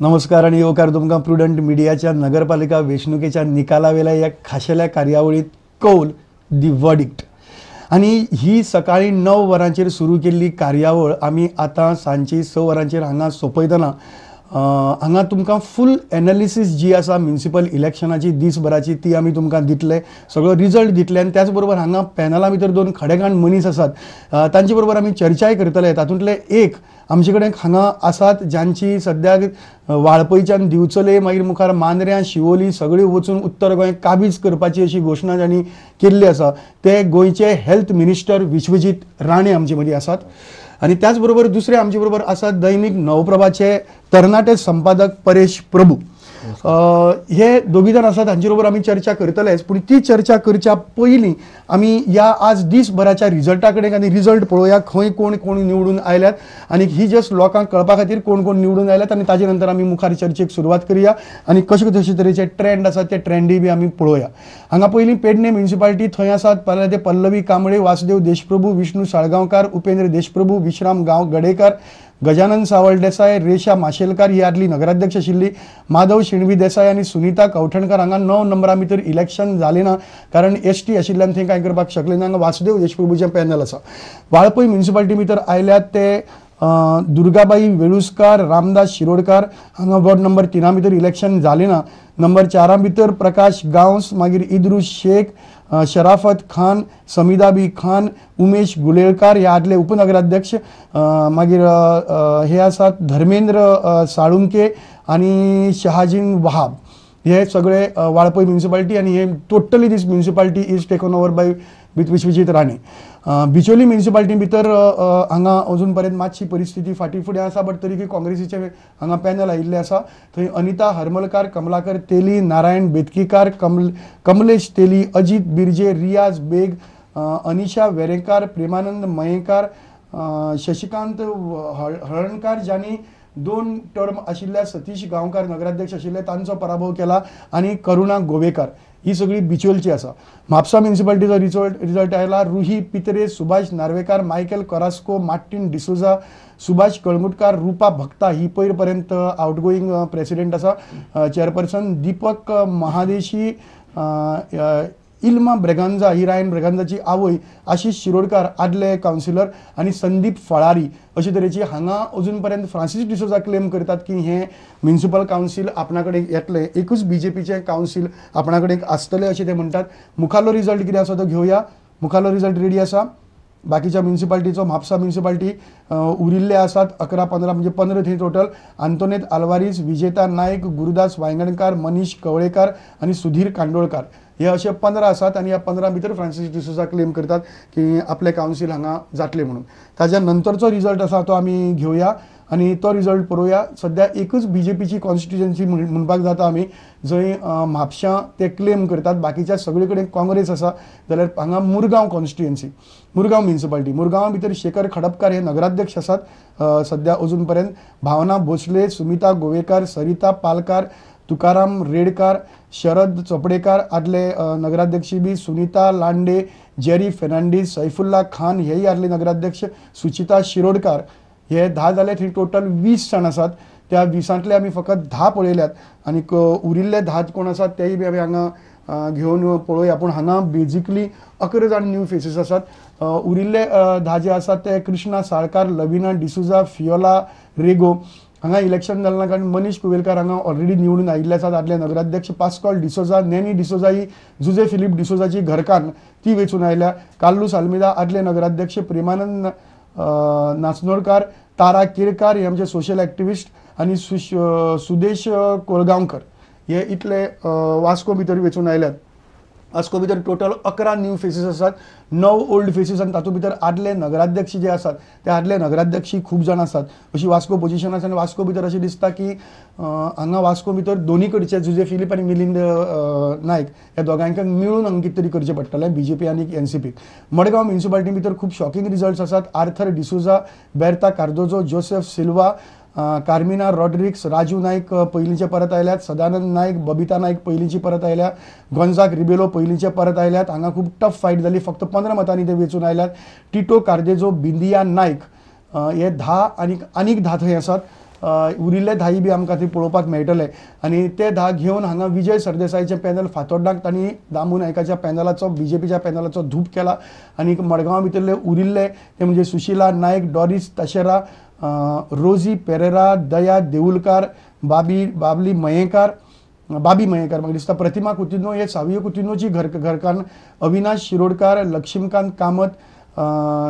नमस्कार आनी येवकार तुमकां प्रुडंट मिडियाच्या नगरपालिका वेंचणुकेच्या निकालावेल्या ह्या खाशेल्या कार्यावळींत कौल दी वर्डिक्ट. आनी ही सकाळीं 9 वरांचेर सुरू केल्ली कार्यावळ आमी आतां सांजची 6 वरांचेर हांगा सोंपयतना हांगा तुमकां फूल एनालिसीस जी आसा म्युनिसिपल इलेक्शनाची दीसभराची ती आमी तुमकां दितले, सगळो रिजल्ट दितले. आनी त्याच बरोबर हांगा पॅनला भितर 2 खडेगांठ मनीस आसात, तांचे बरोबर आमी चर्चाय करतले. तातूंतले एक आमचे कडेन हांगा आसात ज्यांची सद्याक वाळपयच्यान दिवचले, मागीर मुखार मांद्र्यां, शिवोली सगळी वचून उत्तर गोंय काबीज करपाची अशी घोशणा जांणी केल्ली आसा ते गोंयचे हेल्थ मिनिस्टर विश्वजीत राणे आमचे मदीं आसात. आनी त्याच बरोबर दुसरे आमचे बरोबर आसात दैनिक नवप्रभाचे तरणाटे संपादक परेश प्रभू. हे दोगी जाण आसात, हांचे बरोबर आमी चर्चा करतलेच. पूण ती चर्चा करच्या पयलीं आमी ह्या आज दीसभराच्या रिजल्टा कडेन आनी रिजल्ट पळोवया, खंय कोण कोण निवडून आयल्यात आनी ही जस्ट लोकांक कळपा खातीर कोण कोण निवडून आयल्यात आनी ताजे नंतर आमी मुखार चर्चेक सुरवात करुया आनी कशे कशे तरेचे ट्रेंड आसात ते ट्रेंडय बी आमी पळोवया. हांगा पयलीं पेडणे म्युनिसिपालिटी थंय आसात पळय ते पल्लवी कांबळे, वासुदेव देशप्रभू, विष्णू साळगांवकार, उपेंद्र देशप्रभू, विश्राम गांव गडेकर, गजानन सावळ देसाय, रेशा माशेलकार ही आदली नगराध्यक्ष आशिल्ली, माधव शेणवी देसाय आनी सुनीता कवठणकर. हांगा 9 नंबरा भितर इलेक्शन जालें ना कारण एस टी आशिल्ल्यान थंय कांय करपाक शकले ना. हांगा वासुदेव देशप्रभूचें पॅनल आसा. वाळपय म्युनिसिपालिटी भितर आयल्यात ते दुर्गाबाई वेळुस्कार, रामदास शिरोडकार. हांगा वॉर्ड नंबर 3 भितर इलेक्शन जालें ना. नंबर 4 भितर प्रकाश गांवस, मागीर इद्रूस शेख, शराफत खान, समिदाबी खान, उमेश गुलेळकार हे आदले उपनगराध्यक्ष, मागीर हे आसात धर्मेंद्र साळुंके आनी शहाजीन वहाब. हे सगळे वाळपय म्युनिसिपालिटी आनी हे totally this municipality is taken over by with Vishwajit Rane. Bicholim municipality भितर हांगा अजून पर्यंत मातशी परिस्थिती फाटीं फुडें आसा, बट तरीकय काँग्रेसीचे हांगा पॅनल आयिल्लें आसा. थंय अनिता हरमलकार, कमलाकर तेली, नारायण बेतकीकार, कमलेश तेली, अजीत बिर्जे, रियाज बेग, अनिशा वेरेंकार, प्रेमानंद मयेंकार, शशिकांत हळणकार ज्यांनी 2 टर्म आशिल्ल्या सतीश गांवकार नगराध्यक्ष आशिल्ले तांचो पराभव केला आनी करुणा गोवेकार. ही सगळी बिचोलची आसा. म्हापसा म्युनिसिपालिटीचो रिजल्ट आयला. रुही पित्रे, सुभाष नार्वेकार, मायकल कोरास्को, मार्टीन डिसोजा, सुभाष कळंगुटकार, रुपा भक्ता ही पयर पर्यंत आउटगोईंग प्रेसिडेंट आसा, चेअरपर्सन दीपक महादेशी, इल्मा ब्रेगांजा ही रायन ब्रेगांजाची आवय, आशिष शिरोडकार आदले कावन्सिलर आनी संदीप फळारी. अशे तरेची हांगा अजून पर्यंत फ्रांसीस डिसोजा क्लेम करतात की हें म्युनिसिपल कावन्सील आपणा कडेन येतलें, एकूच बीजेपीचें कावन्सील आपणा कडेन आसतलें अशें ते म्हणटात. मुखाल्लो रिजल्ट कितें आसा तो घेवया. मुखाल्लो रिजल्ट रेडी आसा. बाकीच्या म्युनिसिपालिटीचो म्हापसा म्युनिसिपालिटी उरिल्ले आसात 11 15 म्हणजे 15 थंय टोटल. आंतोनेत आल्वारीस, विजेता नायक, गुरुदास वायंगणकार, मनीष कवळेकार आनी सुधीर कांडोळकार हे अशे 15 आसात आनी ह्या 15 भितर फ्रांसीस डिसोजा क्लेम करतात की आपले कावन्सील हांगा जातले म्हणून. ताज्या नंतरचो रिजल्ट आसा तो आमी घेवया आनी तो रिजल्ट पळोवया. सद्या एकूच बीजेपीची कॉन्स्टिट्युएन्सी म्हणपाक जाता आमी, जंय म्हापशां ते क्लेम करतात, बाकीच्या सगळे कडेन काँग्रेस आसा. जाल्यार हांगा मुरगांव कॉन्स्टिट्युएन्सी, मुरगांव म्युनिसिपालिटी, मुरगांवा भितर शेखर खडपकार हे नगराध्यक्ष आसात सद्या अजून पर्यंत. भावना भोसले, सुमिता गोवेकार, सरिता पालकार, तुकाराम रेडकार, शरद चोपडेकार आदले नगराध्यक्ष बी, सुनीता लांडे, जेरी फेर्नांडीस, सैफुल्ला खान हेय आदले नगराध्यक्ष, सुचिता शिरोडकार. हे 10 जाले. थंय टोटल 20 जाण आसात. त्या 20ांतले आमी फकत 10 पळयल्यात आनी उरिल्ले 10 कोण आसात तेय बी आमी हांगा घेवन पळोवया. पूण हांगा बेजिकली 11 जाण न्यू फेसीस आसात. उरिल्ले 10 जे आसात ते कृष्णा साळकार, लविना डिसुजा, फियोला रेगो. हांगा इलेक्शन जालें ना कारण मनीष कुवेलकार हांगा ऑलरेडी निवडून आयिल्ले आसात आदले नगराध्यक्ष. पास्कॉल डिसोजा, नॅनी डिसोजा ही जुजे फिलीप डिसोजाची घरकान्न, ती वेंचून आयल्या. कार्लूस आल्मेदा आदले नगराध्यक्ष, प्रेमानंद नाचनोडकार, तारा केरकार हे आमचे सोशल एक्टिविस्ट आनी सुदेश कोळगांवकर हे इतले वास्को भितर वेंचून आयल्यात. वास्को भितर टोटल 11 न्यू फेसीस आसात, 9 ओल्ड फेसीस आनी तातूंत भितर आदले नगराध्यक्ष जे आसात ते आदले नगराध्यक्ष खूब जाण आसात. अशी वास्को पोजिशन आसा आनी वास्को भितर अशें दिसता की हांगा वास्को भितर दोनी कडचे जुजे फिलीप आनी मिलिंद नायक ह्या दोगांक मेळून हांगा कितें तरी करचें पडटलें, बीजेपी आनी एनसीपी. मडगांव म्युनिसिपालिटी भितर खूब शॉकिंग रिजल्ट्स आसात. आर्थर डिसोजा, बेर्ता कार्दोजो, जोसेफ सिल्वा, कार्मिना रॉड्रिक्स, राजू नायक पयलींचे परत आयल्यात, सदानंद नायक, बबिता नायक पयलींची परत आयल्या, गोंजाक रिबेलो पयलींचे परत आयल्यात. हांगा खूब टफ फायट जाली, फक्त 15 मतांनी ते वेंचून आयल्यात. टिटो कार्देजो, बिंदिया नायक हे 10 आनी आनीक 10 थंय आसात. उरिल्ले 10 बी आमकां थंय पळोवपाक मेळटले आनी ते 10 घेवन हांगा विजय सरदेसायचें पॅनल फातोड्डाक तांणी दामू नायकाच्या पॅनलाचो बीजेपीच्या पॅनलाचो धूप केला आनी मडगांवा भितरले उरिल्ले ते म्हणजे सुशिला नायक, डॉरिस तशेरा, रोजी पेरेरा, दया देऊलकार, बाबली मयेकार, बाबी मयेकार, म्हाका दिसता प्रतिमा कुतिन्हो हे सावियो कुतिन्होची घरकान्न, अविनाश शिरोडकार, लक्ष्मीकांत कामत,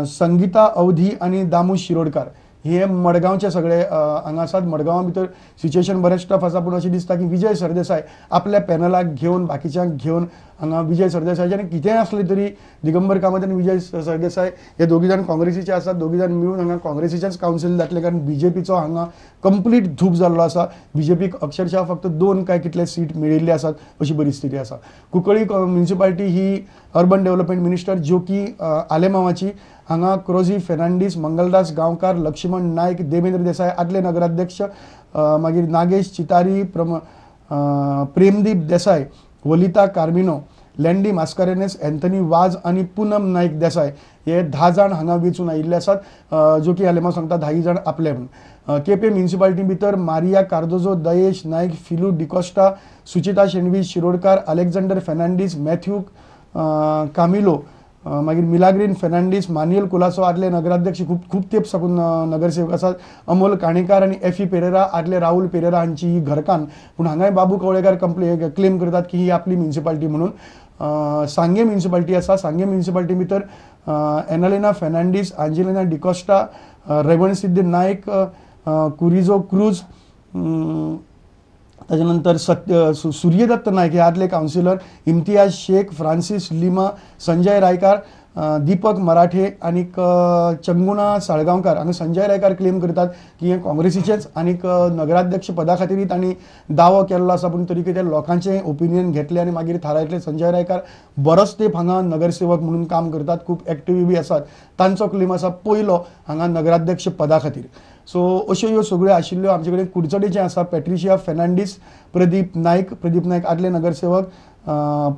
संगीता अवधी आनी दामू शिरोडकार हे मडगांवचे सगळे हांगा आसात. मडगांवा भितर सिच्युएशन बरेंच टफ आसा, पूण अशें दिसता की विजय सरदेसाय आपल्या पॅनलाक घेवन बाकीच्यांक घेवन हांगा विजय सरदेसायचे आनी कितेंय आसलें तरी दिगंबर कामत आनी विजय सरदेसाय हे दोगी जाण काँग्रेसीचे आसात, दोगी जाण मेळून हांगा काँग्रेसीचेच कावन्सील जातलें, कारण बीजेपीचो हांगा कंप्लीट धूप जाल्लो आसा. बीजेपीक अक्षरशः फक्त 2 काय कितले सीट मेळिल्ले आसात अशी परिस्थिती आसा. कुंकळी म्युनिसिपालिटी ही अर्बन डेव्हलपमेंट मिनिस्टर ज्योकी आलेमावाची, हांगा क्रोजी फेर्नांडीस, मंगलदास गांवकार, लक्ष्मण नायक, देवेंद्र देसाय आदले नगराध्यक्ष, मागीर नागेश चितारी, प्रेमदीप देसाय, वलिता कार्मिनो, लँडी मास्कारेनेस, एंथनी वाज आनी पूनम नायक देसाय हे 10 जाण हांगा वेंचून आयिल्ले आसात. ज्योकी आलेमाव सांगता 10 जाण आपले म्हणून. केपें म्युनिसिपालिटी भितर मारिया कार्दोजो, दयेश नायक, फिलू डिकोस्टा, सुचिता शेणवी शिरोडकार, अलेक्झांडर फेर्नांडीस, मॅथ्यू कामिलो, मागीर मिलाग्रीन फेर्नांडीस, मान्युएल कुलासो आदले नगराध्यक्ष, खूब खूब तेंप साकून नगरसेवक आसात, अमोल काणेकार आनी एफी पेरेरा आदले राहुल पेरेरा हांची ही घरकान्न. पूण हांगाय बाबू कवळेकार क्लेम करतात की ही आपली म्युनिसिपालिटी म्हणून. सांगे म्युनिसिपालिटी आसा, सांगे म्युनिसिपालिटी भितर एनालिना फेर्नांडीस, आंजेलिना डिकोस्टा, रेवणसिद्ध नायक, कुरिजो क्रूज, ताच्या नंतर सूर्यदत्त नायक हे आदले कावन्सिलर, इम्तियाज शेख, फ्रांसीस लिमा, संजय रायकार, दीपक मराठे आनीक चंगुणा साळगांवकार. हांगा संजय रायकार क्लेम करतात की हें काँग्रेसीचेंच आनीक नगराध्यक्ष पदा खातीरय तांणी दावो केल्लो आसा, पूण तरी कितें लोकांचें ओपिनियन घेतलें आनी मागीर थारायतले. संजय रायकार बरोच तेंप हांगा नगरसेवक म्हणून काम करतात, खूब एक्टिव्ह बी आसात, तांचो क्लेम आसा पयलो हांगा नगराध्यक्ष पदा खातीर. सो अश्यो ह्यो सगळ्यो आशिल्ल्यो. आमचे कडेन कुडचडेचें आसा पेट्रिशिया फेर्नांडीस, प्रदीप नायक, प्रदीप नायक आदले नगरसेवक,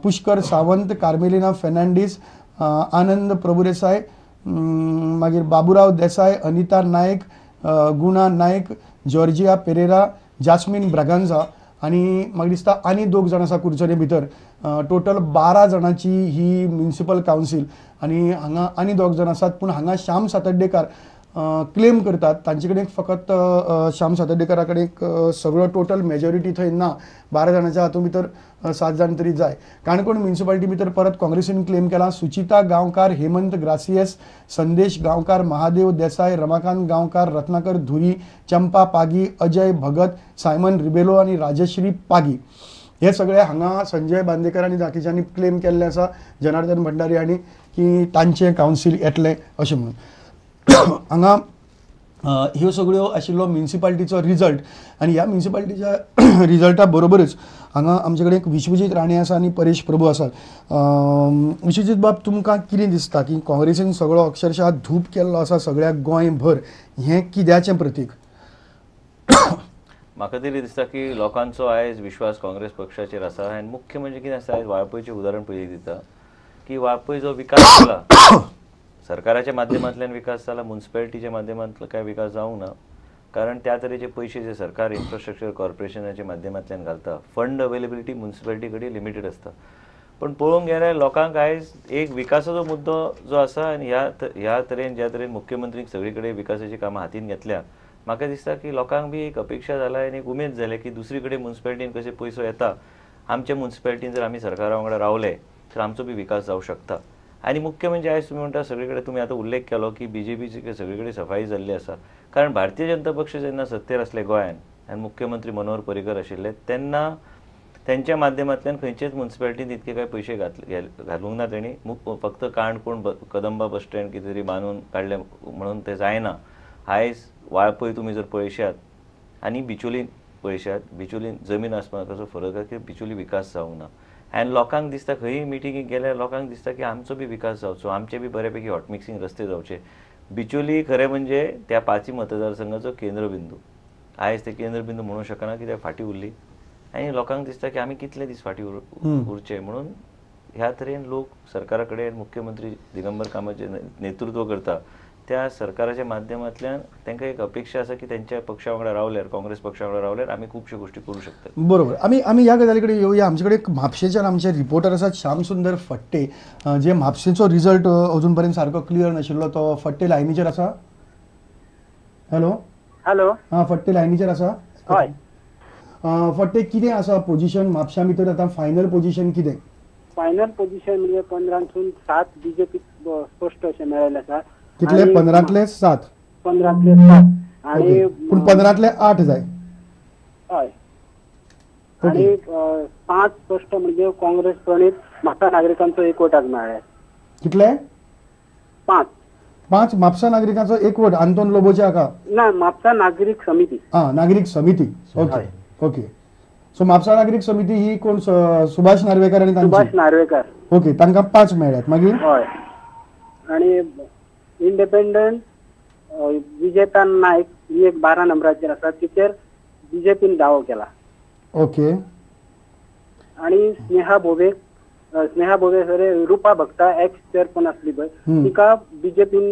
पुष्कर सावंत, कार्मेलिना फेर्नांडीस, आनंद प्रभुदेसाय, मागीर बाबुराव देसाय, अनिता नायक, गुणा नायक, जॉर्जिया पेरेरा, जास्मीन ब्रागांझा आनी म्हाका दिसता आनी 2 जाण आसा कुडचडे भितर. टोटल 12 जाणांची ही म्युनिसिपल कावन्सील आनी हांगा आनी 2 जाण आसात. पूण हांगा श्याम सातड्डेकार क्लेम करतात, तांचे कडेन फकत श्याम सातड्डेकारा कडेन सगळो टोटल मेजॉरिटी थंय ना, 12 जाणांच्या हातूंत भितर 7 जाण तरी जाय. काणकोण म्युनिसिपालिटी भितर परत काँग्रेसीन क्लेम केला सुचिता गांवकार, हेमंत ग्रासियस, संदेश गांवकार, महादेव देसाय, रमाकांत गांवकार, रत्नाकर धुरी, चंपा पागी, अजय भगत, सायमन रिबेलो आनी राजश्री पागी हे सगळे हांगा संजय बांदेकर आनी बाकीच्यांनी क्लेम केल्ले आसा, जनार्दन भंडारी हांणी, की तांचें कावन्सील येतलें अशें म्हणून. हांगा ह्यो सगळ्यो आशिल्लो म्युनिसिपालिटीचो रिजल्ट आनी ह्या म्युनिसिपालिटीच्या रिजल्टा बरोबरच हांगा आमचे कडेन एक विश्वजीत राणे आसा आनी परेश प्रभू आसात. विश्वजीत बाब, तुमकां कितें दिसता की काँग्रेसीन सगळो अक्षरशः धूप केल्लो आसा सगळ्या गोंयभर, हें कित्याचें प्रतीक? म्हाका तरी दिसता की लोकांचो आयज विश्वास काँग्रेस पक्षाचेर आसा. आनी मुख्य म्हणजे कितें आसा, आयज वाळपयचें उदाहरण पयलीं दिता की वाळपय जो विकास जाला सरकाराच्या माध्यमांतल्यान विकास जाला, म्युनिसिपालिटीच्या माध्यमांतल्यान काय विकास जावंक ना, कारण त्या तरेचे पयशे जे सरकार इन्फ्रास्ट्रक्चर कॉर्पोरेशनाच्या माध्यमांतल्यान घालता, फंड अवेलेबिलिटी म्युनिसिपालिटी कडेन लिमिटेड आसता. पण पळोवंक गेल्यार लोकांक आयज एक विकासाचो मुद्दो जो आसा आनी ह्या तरेन ज्या तरेन मुख्यमंत्री सगळे कडेन विकासाची कामां हातीन घेतल्या, म्हाका दिसता की लोकांक बी एक अपेक्षा जाला आनी एक उमेद जाल्या की दुसरी कडेन म्युनिसिपालिटीन कशे पयसो येता, आमच्या म्युनिसिपालिटीन जर आमी सरकारा वांगडा रावले तर आमचो बी विकास जावं शकता. आनी मुख्य म्हणजे आयज तुमी म्हणटा सगळे कडेन तुमी आतां उल्लेख केलो की बीजेपीची सगळे कडेन सफाई जाल्ली आसा, कारण भारतीय जनता पक्ष जेन्ना सत्तेर आसले गोंयान आनी मुख्यमंत्री मनोहर पर्रीकर आशिल्ले तेन्ना त्यांच्या माध्यमांतल्यान खंयचेच म्युनिसिपालिटीन इतके काय पयशे घालूंक ना तेणी. फक्त काणकोण कदंबा बस स्टँड कितें तरी बांदून काडलें म्हणून तें जायना. आयज वाळपय तुमी जर पळयशात आनी बिचोली पळयशात, बिचोली जमीन आसमानाचो फरक आसा की बिचोली विकास जावंक ना. आनी लोकांक दिसता खंयी मिटिंगेक गेल्यार लोकांक दिसता की आमचो बी विकास जावचो, आमचे बी बऱ्यापैकी हॉटमिक्सिंग रस्ते जावचे. बिचोली खरें म्हणजे त्या 5 मतदारसंघाचो केंद्रबिंदू, आयज ते केंद्रबिंदू म्हणूंक शकना कित्याक फाटीं उरली आनी लोकांक दिसता की आमी कितले दीस फाटीं उरचे म्हणून ह्या तरेन लोक सरकारा कडेन मुख्यमंत्री दिगंबर कामत जे नेतृत्व करता त्या सरकाराच्या माध्यमांतल्यान तांकां एक अपेक्षा आसा की तेंच्या पक्षा वांगडा रावल्यार, काँग्रेस पक्षा वांगडा रावल्यार आमी खुबश्यो गोश्टी करूं शकतात. बरोबर. आमी आमी ह्या गजाली कडेन येवया. आमचे कडेन म्हापशेच्यान आमचे रिपोर्टर आसात श्यामसुंदर फट्टे, जे म्हापशेचो रिजल्ट अजून पर्यंत सारको क्लियर नाशिल्लो तो फट्टे लायनीचेर आसा. हॅलो. हॅलो. हां, फट्टे लायनीचेर आसा. हय. फट्टे, कितें आसा पोजिशन म्हापशा भितर आतां फायनल पोजिशन कितें? फायनल पोजिशन म्हणजे 15तून 7 बीजेपी स्पश्ट अशें मेळिल्लें आसा. कितले? 15तले 7. 15तले 7. आणि पूण 15तले 8 जाय. हय. आणि 5 स्पश्ट म्हणजे काँग्रेस प्रणीत म्हापसा नागरिकांचो एकवटाक मेळ्ळे. कितले? 5. 5 म्हापसा नागरिकांचो एकवट आंतोन लोबोच्या हाका ना, म्हापसा नागरीक समिती. हां, नागरीक समिती. Okay okay. सो म्हापसा नागरीक समिती ही कोण? सुभाष नार्वेकर आनी सुभाष नार्वेकर. ओके, तांकां 5 मेळ्ळ्यात. मागीर हय. आणि इंडिपेंडंट विजेता नायक ही एक 12 नंबराचेर आसा, तिचेर बीजेपीन दावो केला. ओके. आणि स्नेहा भोबे सर रुपा भक्ता एक्स चेअरपन आसली पळय, तिका बीजेपीन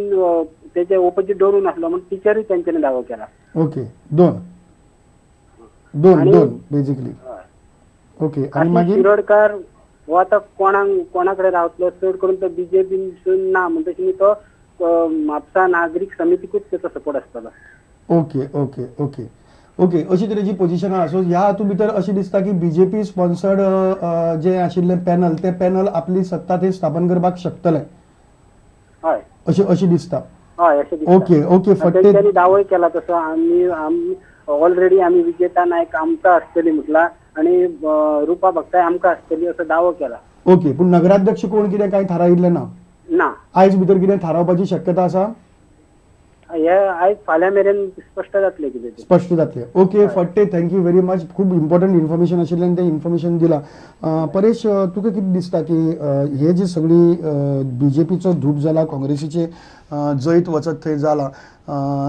तेचे ओपोजीट दवरून आसलो म्हण तिचेरूय तेंच्यांनी दावो केला. ओके, दोन दोन दोन बेजिकली. ओके. आणि मागीर शिरोडकर हो आतां कोणा कडेन रावतलो चड करून तो बीजेपीन ना म्हणटकीर तो म्हापसा नागरीक समितीकूच तेचो सपोर्ट आसतलो. Okay okay okay okay. अशी तरेची पोजिशन आसा. सो ह्या हातूंत भितर अशें दिसता की बीजेपी स्पॉन्सर्ड जें आशिल्लें पॅनल, तें पॅनल आपली सत्ता थंय स्थापन करपाक शकतलें. हय, अशें अशें दिसता. हय, अशें दिसता. Okay okay. फट्टे तेंच्यांनी दावोय केला तसो आमी ऑलरेडी आमी विजेता नायक आमकां आसतली म्हटला आनी रुपा भक्ताय आमकां आसतली असो दावो केला. ओके. पूण नगराध्यक्ष कोण कितें कांय थारायिल्लें ना? ना. आयज भितर कितें थारावपाची शक्यता आसा? हे आयज फाल्यां मेरेन स्पश्ट जातलें कितें तें. स्पश्ट जातलें. ओके फट्टे, thank you very much. खूब इम्पॉर्टंट इन्फॉर्मेशन आशिल्लें आनी तें इन्फॉर्मेशन दिलां. परेश, तुका कितें दिसता की हे जी सगळी बीजेपीचो धूप जाला, काँग्रेसीचे जैत वचत थंय जाला,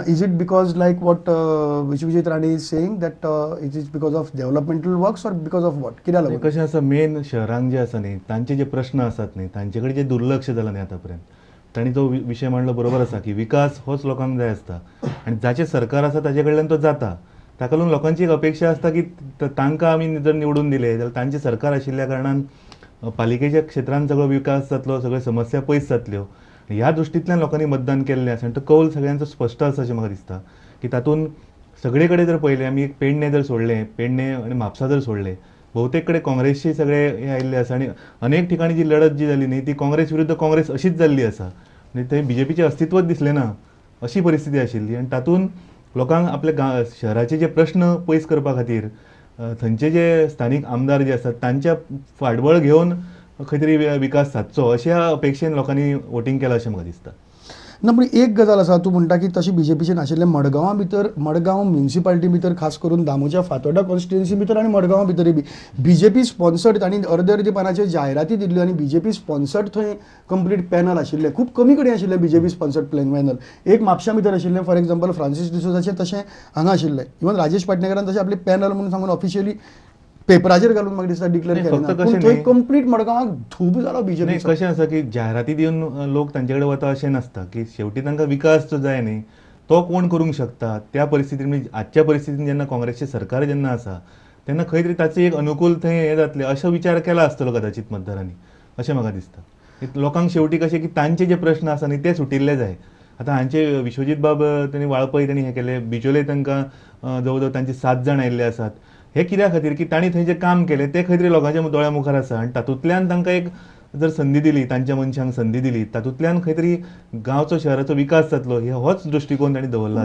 is it because like what Vishwajit Rane is saying that it is because of developmental works or because of what? कित्याक लागून? कशें आसा, मेन शहरांक जे आसा न्ही तांचे जे प्रश्न आसात न्ही तांचे कडेन जे दुर्लक्ष जालां न्ही आतां पर्यंत, तांणी जो विशय मांडलो बरोबर आसा की विकास होच लोकांक जाय आसता आनी जाचें सरकार आसा ताजे कडल्यान तो जाता. ताका लागून लोकांची एक अपेक्षा आसता की तांकां आमी जर निवडून दिले जाल्यार तांचें सरकार आशिल्ल्या कारणान पालिकेच्या क्षेत्रान सगळो विकास जातलो, सगळ्यो समस्या पयस जातल्यो, ह्या दृश्टींतल्यान लोकांनी मतदान केल्लें आसा. आनी तो कौल सगळ्यांचो स्पश्ट आसा अशें म्हाका दिसता की तातूंत सगळे कडेन जर पळयलें आमी, एक पेडणे जर सोडलें, पेडणे आनी म्हापसा जर सोडलें, बहुतेक कडेन काँग्रेसचे सगळे हे आयिल्ले आसा आनी अनेक ठिकाणी जी लढत जी जाली न्ही ती काँग्रेस विरुद्ध काँग्रेस अशीच जाल्ली आसा आनी थंय बीजेपीचें अस्तित्वच दिसलें ना अशी परिस्थिती आशिल्ली. आनी तातूंत लोकांक आपल्या शहराचे जे प्रश्न पयस करपा खातीर थंयचे जे स्थानीक आमदार जे आसात तांच्या फाटबळ घेवन खंय तरी विकास सादचो अशा अपेक्षेन लोकांनी वोटींग केलां अशें म्हाका दिसता. ना, पूण एक गजाल आसा, तूं म्हणटा की तशी बीजेपीचे नाशिल्लें मडगांवा भितर, मडगांव म्युनिसिपालिटी भितर, खास करून दामोच्या फातोर्डा कॉन्स्टिट्युएन्सी भितर आनी मडगांवा भितरय बी बीजेपी स्पॉन्सर्ड तांणी अर्दे अर्दे पानाचेर जायराती दिल्ल्यो आनी बीजेपी स्पॉन्सर्ड थंय कंप्लीट पॅनल आशिल्लें. खूब कमी कडेन आशिल्लें बीजेपी स्पॉन्सर्ड पॅनल. एक म्हापशा भितर आशिल्लें, फॉर एग्जाम्पल फ्रांसीस डिसोजाचें तशें हांगा आशिल्लें. इवन राजेश पाटणेकरान तशें आपलें पॅनल म्हणून सांगून ऑफिशियली पेपराचेर घालून म्हाका दिसता डिक्लेअर केलें ना, पूण थंय कंप्लीट मडगांवाक धूप जालो बीजेपी. कशें आसा की जायराती दिवन लोक तांचे कडेन वता अशें नासता की शेवटी तांकां विकास जो जाय न्ही तो कोण करूंक शकता त्या परिस्थितीन, म्हणजे आजच्या परिस्थितीन जेन्ना काँग्रेसचें सरकार जेन्ना आसा तेन्ना खंय तरी ताचें एक अनुकूल थंय हें जातलें असो विचार केला आसतलो कदाचित मतदारांनी अशें म्हाका दिसता. लोकांक शेवटी कशें की तांचे जे प्रश्न आसा न्ही ते सुटिल्ले जाय. आतां हांचे विश्वजीत बाब तांणी वाळपय तांणी हें केलें, बिचोले तांकां जवळ जवळ तांचे 7 जाण आयिल्ले आसात. हे कित्या खातीर की तांणी थंय जें काम केलें तें खंय तरी लोकांच्या दोळ्या मुखार आसा आनी तातूंतल्यान तांकां एक जर संदी दिली, तांच्या मनशांक संदी दिली, तातूंतल्यान खंय तरी गांवचो शहराचो विकास जातलो हे होच दृश्टिकोन तांणी दवरला.